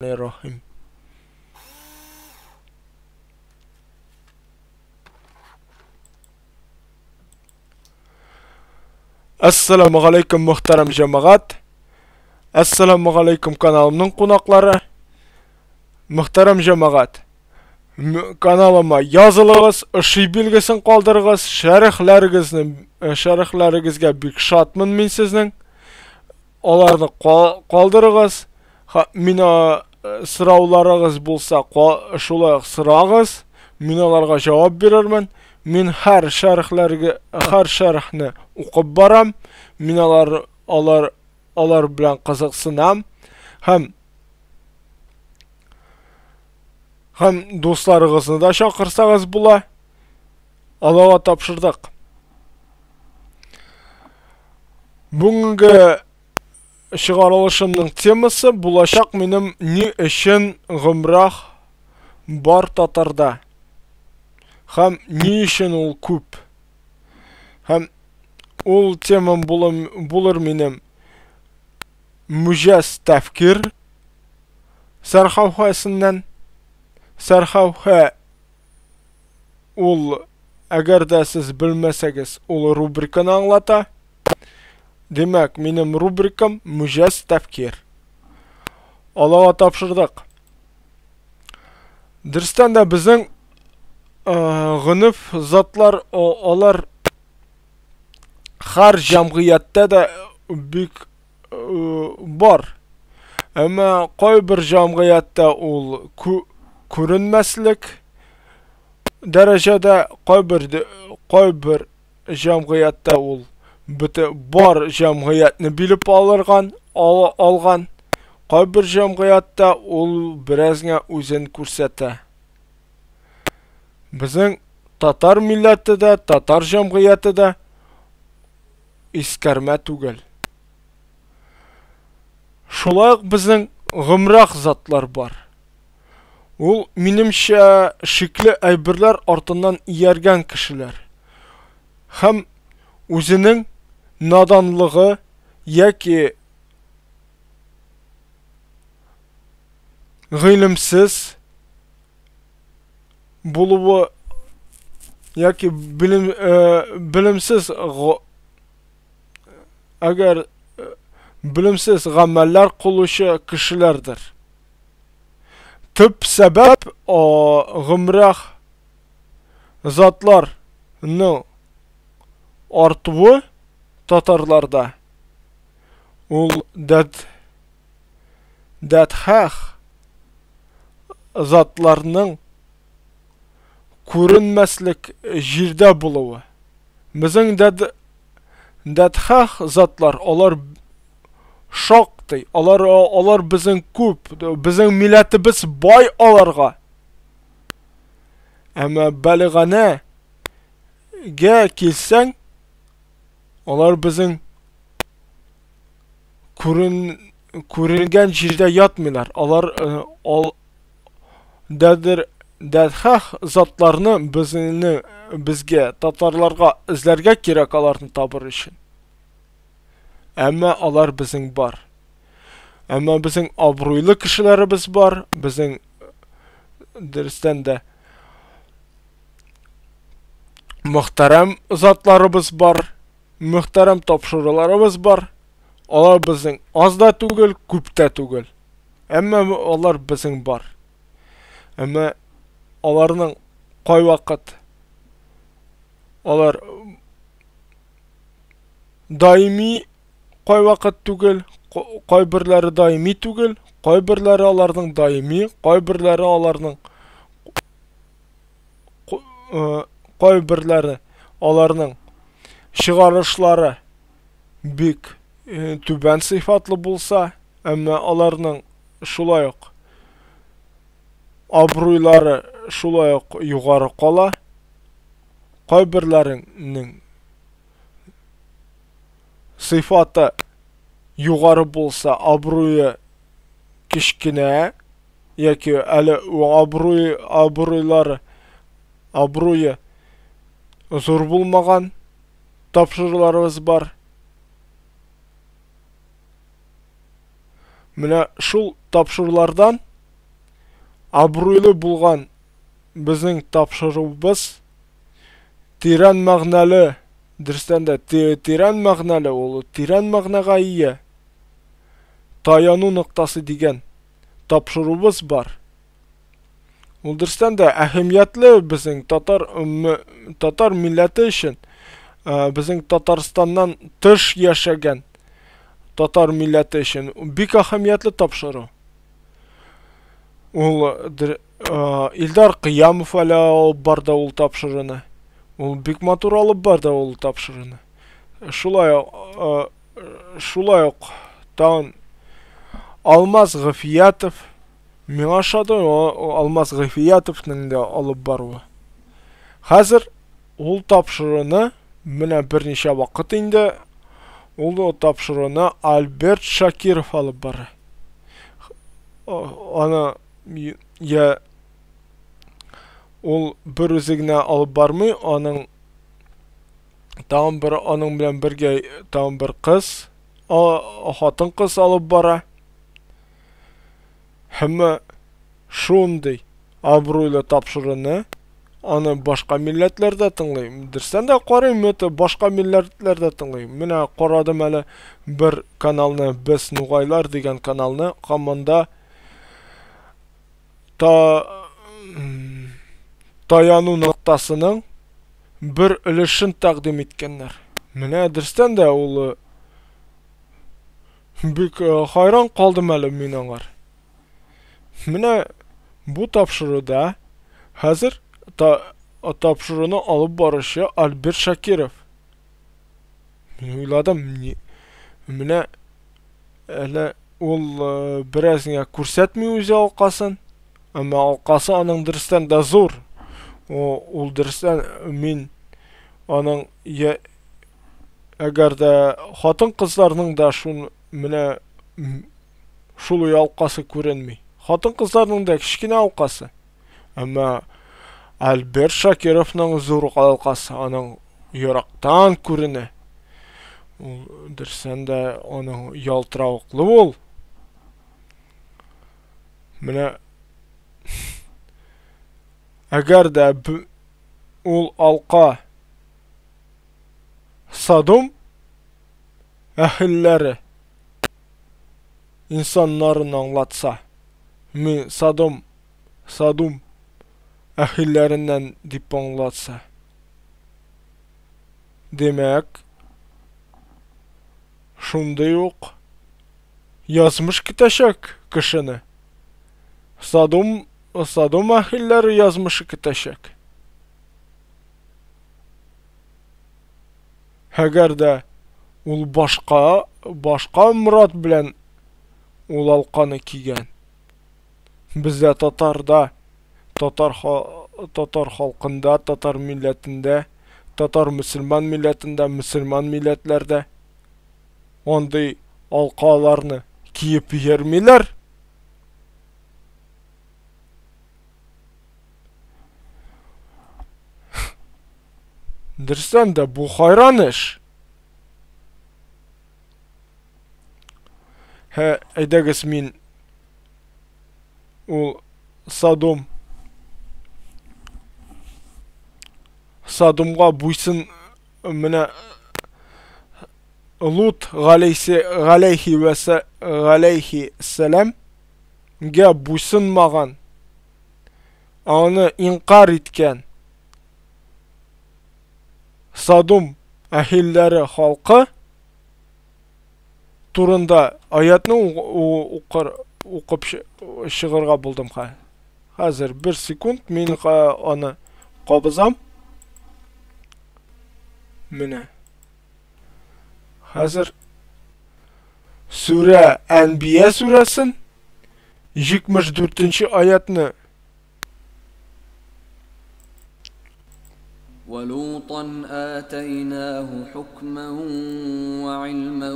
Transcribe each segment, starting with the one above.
Рахим. Әссәламу галәйкүм, мөхтәрәм җәмәгать. Әссәламу галәйкүм, каналымның кунаклары. Мөхтәрәм җәмәгать. Каналыма язылыгыз, ошый билгесен калдырыгыз, шәрехләрегезне, шәрехләрегезгә бик шатмын мин сезнең. Аларны калдырыгыз. Мина сорауларыгыз булса, шулай ук сорагыз. Мин аларга җавап бирермен. Мин һәр шәрехләргә, һәр шәрехне укып барам. Мин алар белән кызыксынам. Һәм дусларыгызны да чакырсагыз була. Аллага тапшырдык. Бүгенге чыгарылышымның темасы булачак минем ни өчен гомрах бар татарда һәм ни өчен ул күп. Һәм ул темам булыр минем мүҗәз тәфкир сәрхәүхәсеннән. Сәрхәүхә ул, әгәр дә сез белмәсәгез, ул рубриканы аңлата. Димәк, минем рубрикам мүҗәз тәфкир. Аллага тапшырдык. Дөрестән дә безнең гынып затлар алар һәр җәмгыятьтә дә бик бар. Әмма кайбер җәмгыятьтә ул күренмәслек дәрәҗәдә, кайбер җәмгыятьтә ул бөтен бар җәмгыятьне билеп алырган, алган. Кайбер җәмгыятьтә ул бераз гына үзен күрсәтә. Безнең татар милләте дә, татар җәмгыяте дә искәрмә түгел. Шулай ук безнең гомрах затлар бар. Ул, минемчә, шикле әйберләр артыннан ияргән кешеләр. Һәм үзенең наданлыгы яки гыйлемсез булуы яки белем, белемсез әгәр белемсез гамәлләр кылучы кешеләрдер. Төп сәбәп гомрах затларның артуы татарларда ул дәдхах затларның күренмәслек җирдә булуы. Безнең дәдхах затлар, алар шактый, алар безнең күп, безнең милләтебез бай аларга. Әмма балигана гә килсәң, алар безнең күренгән җирдә ятмыйлар. Алар ал дәдер дәдхах затларны безне безгә татарларга эзләргә кирәк аларны табыр өчен. Әмма алар безнең бар. Әмма безнең абруйлы кешеләребез бар, безнең дөрестән дә мөхтәрәм затларыбыз бар, мөхтәрәм тапшыруларыбыз бар. Алар безнең аз да түгел, күп тә түгел. Әмма алар безнең бар. Әмма аларның кайвакыт алар даими кайвакыт түгел, кайберләре даими түгел, кайберләре аларның даими, кайберләре аларның кайберләре аларның чыгарышлары бик түбән сыйфатлы булса, әмма аларның шулай ук абруйлары шулай ук югары кала. Кайберләренең сыйфаты югары булса, абруе кечкенә яки әле абруйлары абруе зур булмаган тапшыруларыбыз бар. Менә шул тапшырулардан Абруйлы булган безнең тапшыруыбыз тирән мәгънәле, дөрестән дә тирән мәгънәле, ул тирән мәгънәгә ия. Таяну ноктасы дигән тапшыруыбыз бар. Ул дөрестән дә әһәмиятле безнең татар татар милләте өчен, безнең Татарстаннан тыш яшәгән татар милләте өчен бик әһәмиятле тапшыру. Ул Илдар Кыямов әле алып барды ул тапшыруны. Ул бик матур алып барды ул тапшыруны. Шулай шулай ук тагын Алмаз Гафиятов миңа ошады, Алмаз Гафиятовның да алып баруы. Хәзер ул тапшыруны менә берничә вакыт инде ул тапшыруны Альберт Шакиров алып бара. Аны я ул бер үзе генә алып бармый, аның тагын бер аның белән бергә тагын бер кыз, хатын-кыз алып бара. Һәм шундый абруйлы тапшыруны аны башка милләтләр дә тыңлый. Дөрестән дә карыйм, это башка милләтләр дә тыңлый. Менә карадым әле бер каналны, Без нугайлар дигән каналны, һәм монда та таяну ноктасының бер өлешен тәкъдим иткәннәр. Менә дөрестән дә ул бик хайран калдым әле мин аңар. Менә бу тапшыруда хәзер та, тапшыруны алып баручы Альберт Шакиров. Мин уйладым, менә әле ул бераз генә күрсәтми үзе алкасын, әмма алкасы аның дөрестән дә зур. Ул дөрестән мин аның я, әгәр дә хатын-кызларның да шул менә шул алкасы күренми. Хатын-кызларның да кечкенә алкасы. Әмма Альберт Шакировның зур алкасы аның ерактан күренә. Ул дөрестән дә аның ялтыравыклы ул. Менә әгәр дә ул алка Содом әһелләре инсаннарын аңлатса, мин Содом, Содум әһелләреннән дип аңлатса. Димәк, шундый ук язмыш көтәчәк кешене. Содом, Содом әһелләре язмышы көтәчәк. Әгәр дә ул башка, башка морат белән ул алканы кигән. Бездә татарда, татар татар халкында, татар милләтендә, татар мөселман милләтендә, мөселман милләтләрдә андый алкаларны киеп йөрмиләр. Дөрестән дә бу хайран эш. Һә, әйдәгез мин ул Содом Содомга буйсын менә Лут галәйһи галәйһи вә галәйһи сәлам гә буйсынмаган, аны инкар иткән Содом әһелләре халкы турында аятны укыр укып чыгарга булдым хәзер. Бер секунд мин аны кабызам. Менә. Хәзер Сүрә Әнбия сүрәсен 74 аятны ولوطا آتيناه حكما وعلما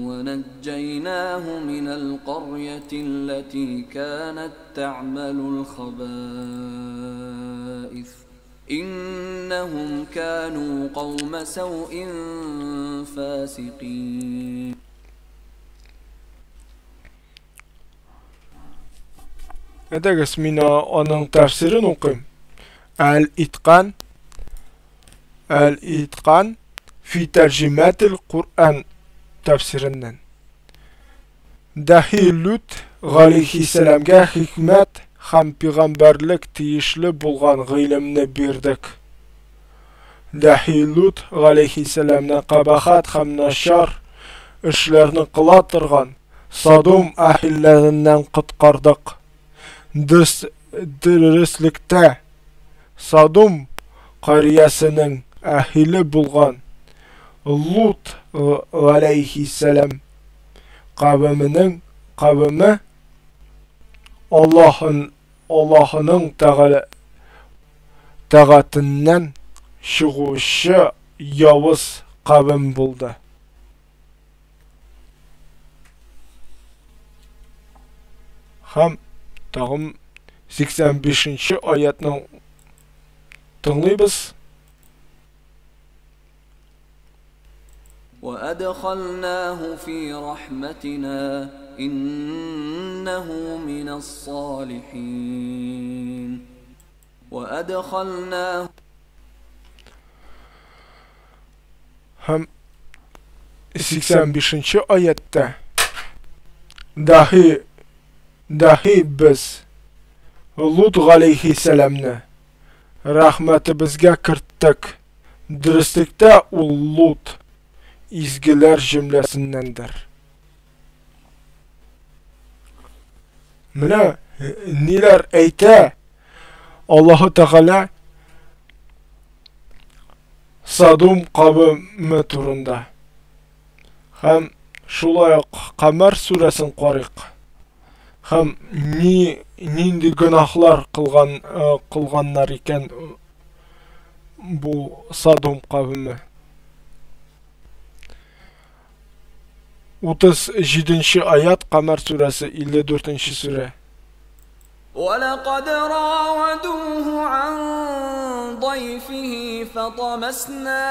ونجيناه من القرية التي كانت تعمل الخبائث إنهم كانوا قوم سوء فاسقين. Әйдәгез, мин аның тәфсирен укыйм. Әл-Иткан Әл-Иткан фи тәрҗимәтил Куръан тәфсиреннән. Дәхи Лүт галәйһиссәламгә хикмәт һәм пигамбәрлек тиешле булган гыйлемне бирдек. Дәхи Лут галәйһиссәламне кабахәт һәм начар эшләрне кыла торган Садум әһелләреннән коткардык. Дөреслектә, Садум карьясенең әһеле булган Лут галәйһиссәлам кавеменең кавеме Аллаһын Аллаһының тәгатеннән чыгучы явыз кавем булды. Һәм тагын 85 нче аятны тыңлыйбыз. وأدخلناه في رحمتنا إنه من الصالحين وأدخلناه Һәм 85 нче аятта Дахи дахи без Лут галәйһиссәламне рәхмәтебезгә керттек. Дөреслектә ул Лут изгеләр җөмләсеннәндер. Менә ниләр әйтә Аллаһы Тәгалә Садум кавеме турында. Һәм шулай ук Камәр сүрәсен карыйк. Һәм ни нинди гөнаһлар кылган кылганнар икән бу Садум кавеме. 37 нче аят Камәр сүрәсе 54 нче сүрә. ولقد راودوه عن ضيفه فطمسنا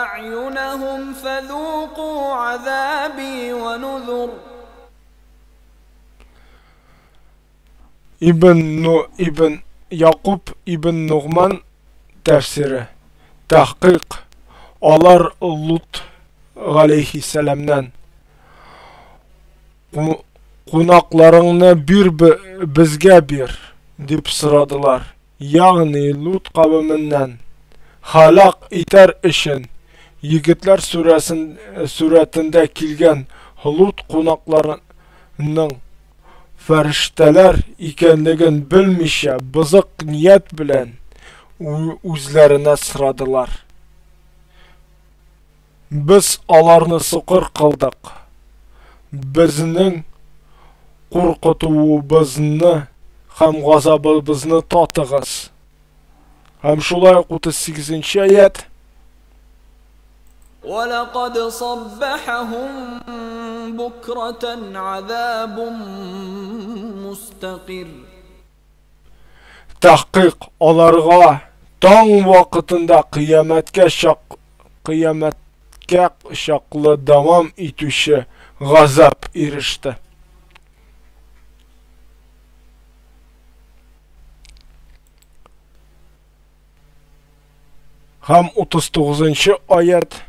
أعينهم فذوقوا عذابي ونذر. Ибн Ну Ибн Якуб ибн Нугман тәфсире. Тәхкыйк, алар Лут галәйһиссәламнән Кунакларыңны бир безгә бир, дип сорадылар. Ягъни Лут кавеменнән һәлак итәр өчен егетләр сүрәсен сурәтендә килгән Лут кунакларының фәрештәләр икәнлеген белмичә бозык ният белән үзләренә сорадылар. Без аларны сукыр кылдык. Безнең куркытуыбызны һәм газабыбызны татыгыз. Һәм шулай ук 38 нче аять. وَلَقَدْ صَبَّحَهُم بُكْرَةً عَذَابٌ مُّسْتَقِرٌّ. Тәхкыйк, аларга таң вакытында кыямәткә чак кыямәткә чаклы дәвам итүче газап иреште. Һәм 39 нчы аять.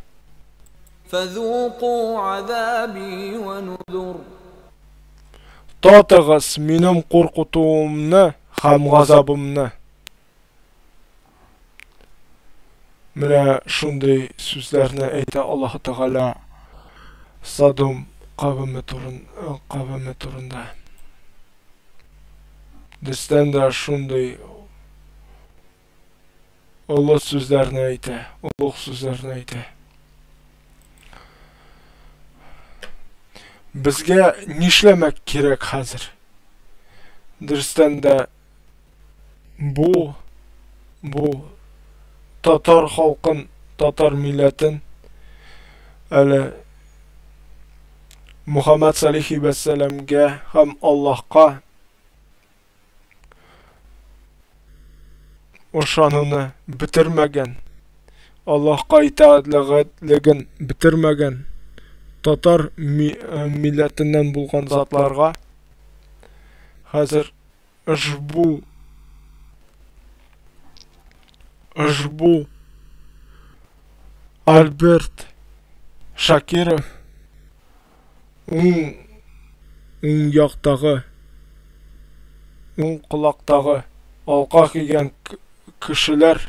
Фәзуку азаби ва нузур. Татыгыз минем куркытуымны һәм газабымны. Менә шундый сүзләрне әйтә Аллаһы Тәгалә Садом кавеме турын, кавеме турында. Дөрестән дә шундый олы сүзләрне әйтә, олуг сүзләрне әйтә. Безгә нишләмәк кирәк хәзер? Дөрестән дә бу бу татар халкын, татар милләтен әле Мухаммад салихи вәссәламгә һәм Аллаһка ышануны бетермәгән, Аллаһка итагатьлеген бетермәгән татар милләтеннән булган затларга Хәзер ошбу ошбу Альберт Шакиров уң уң яктагы уң колактагы алка кигән кешеләр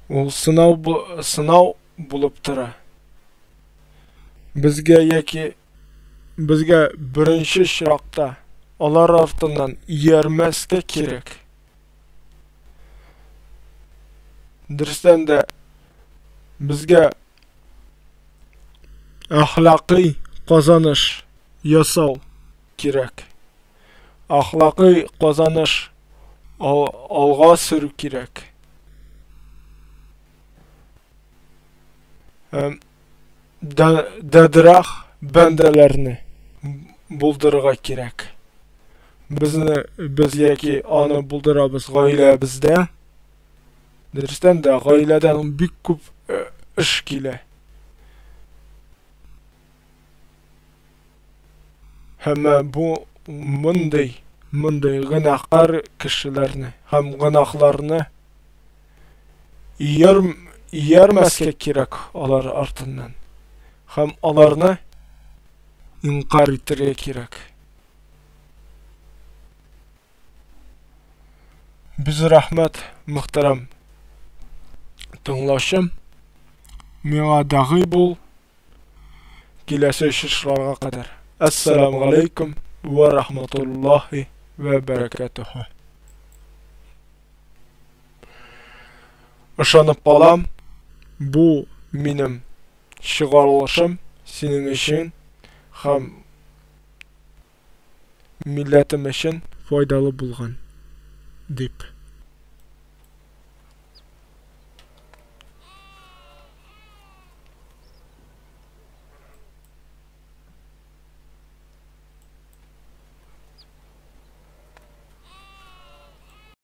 ул сынау сынау булып тора. Безгә яки безгә беренче чиратта алар артыннан иярмәскә кирәк. Дөрестән дә безгә әхлакый казаныш ясау кирәк. Әхлакый казаныш алга сөрү кирәк. Дәдрах бәндәләрне булдырырга кирәк. Безне без яки аны булдырабыз гаиләбездә. Дөрестән дә гаиләдән бик күп эш килә. Һәм бу мондый мондый гөнаһкар кешеләрне һәм гөнаһларны ияр иярмәскә кирәк алар артыннан. Һәм аларны инкар итәргә кирәк. Без рәхмәт, мөхтәрәм тыңлаучым. Миңа дагый бул. Киләсе очрашуларга кадәр. Әссәламу алейкум вә рахматуллаһи вә бәрәкәтүһү. Ышанып калам, бу минем чыгарылышым синең өчен һәм милләтем өчен файдалы булган дип.